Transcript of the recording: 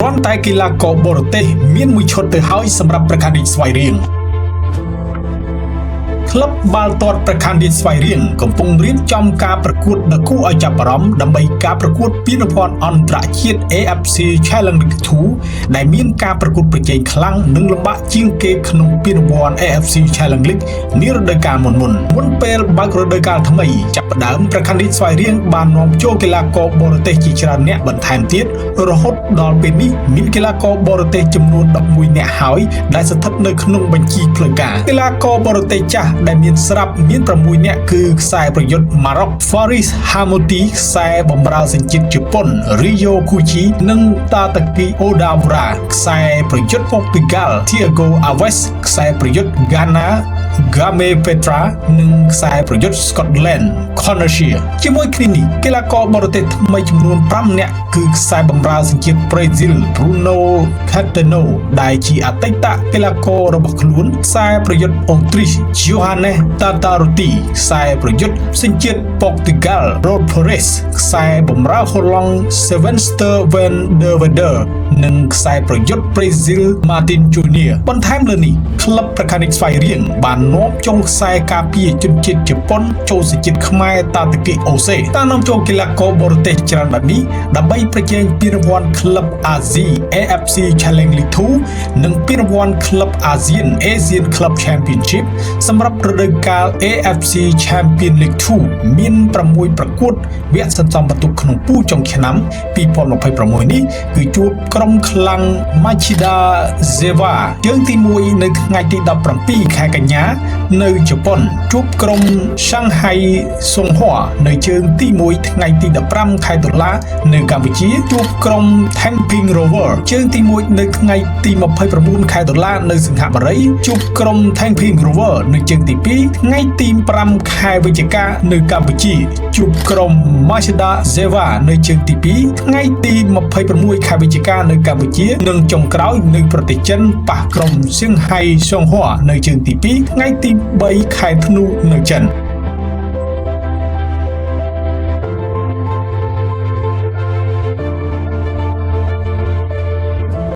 រាន់តែកីឡាករបរទេសមានមួយឈុតទៅហើយសម្រាប់ព្រះខ័នរាជស្វាយរៀងក្លឹបបាល់ទាត់ព្រះខ័នរាជស្វាយរៀងកំពុងរៀបចំការប្រកួតដ៏គួរឲ្យចាប់អារម្មណ៍ដើម្បីការប្រកួតពានរង្វាន់អន្តរជាតិ AFC Challenge League 2ដែលមានការប្រកួតប្រជែងខ្លាំងនិងលំបាកជាងគេក្នុងពានរង្វាន់ AFC Challenge League នារដូវកាលមុនមុនមុនពេលបើករដូវកាលថ្មីចាប់ផ្ដើមព្រះខ័នរាជស្វាយរៀងបាននាំចូលកីឡាករបរទេសជាច្រើនអ្នកបន្ថែមទៀតរហូតដល់ពេលនេះមានកីឡាករបរទេសចំនួន11នាក់ហើយដែលស្ថិតនៅក្នុងបញ្ជីផ្លូវការកីឡាករបរទេសចាស់ដែលមានស្រាប់មាន6នាក់គឺខ្សែប្រយុទ្ធម៉ារ៉ុក Faris Hamoti ខ្សែបម្រើសញ្ជាតិជប៉ុន Ryo Kuchi និង Tataki Odawara ខ្សែប្រយុទ្ធព័រទុយហ្គាល់ Thiago Alves ខ្សែប្រយុទ្ធ Ghana Game Petra និងខ្សែប្រយុទ្ធ Scotland Connor Shear ជាមួយគ្នានេះកីឡាករបរទេសថ្មីចំនួន5នាក់គឺខ្សែបម្រើសញ្ជាតិប្រេស៊ីល Bruno Cateno ដែលជាអតីតកីឡាកររបស់ខ្លួនខ្សែប្រយុទ្ធអូទ្រីស Johannes Tataruti ខ្សែប្រយុទ្ធសញ្ជាតិព័រទុយហ្គាល់ Rod Perez ខ្សែបម្រើហូឡង់ Sylvester van der Velde និងខ្សែប្រយុទ្ធប្រេស៊ីល Martin Junior បន្ថែមលើនេះក្លឹបព្រះខ័នរាជស្វាយរៀងបាននាំចូលខ្សែការពារជនជាតិជប៉ុនចូលសញ្ជាតិខ្មែរតាតាគីអូសេតាមនាំចូលកីឡាករបរទេសច្រើនបែបនេះដើម្បីប្រជែងពានរង្វាន់ក្លឹបអាស៊ី AFC Challenge League 2និងពានរង្វាន់ក្លឹបអាស៊ាន Asian Club Championship សម្រាប់រដូវកាល AFC Champion League 2មាន6ប្រកួតវគ្គសន្សំបន្ទុកក្នុងពូលចុងឆ្នាំ2026នេះគឺជួបក្រុមខ្លាំង Machida Zelvia ជើងទី1នៅថ្ងៃទី17ខែកញ្ញានៅជប៉ុនជួបក្រុម Shanghai Shenhua នៅជើងទី1ថ្ងៃទី15ខែតុលានៅកម្ពុជាជួបក្រុម Tampines Rovers ជើងទី1នៅថ្ងៃទី29ខែតុលានៅសិង្ហបុរីជួបក្រុម Tampines Rovers នៅជើងទី2ថ្ងៃទី5ខែវិច្ឆិកានៅកម្ពុជាជួបក្រុម Machida Zelvia នៅជើងទី2ថ្ងៃទី26ខែវិច្ឆិកានៅកម្ពុជានិងចុងក្រោយនៅប្រទេសចិនប៉ះក្រុម Shanghai Shenhua នៅជើងទី2ថ្ងៃទី3ខែធ្នូនៅចិន។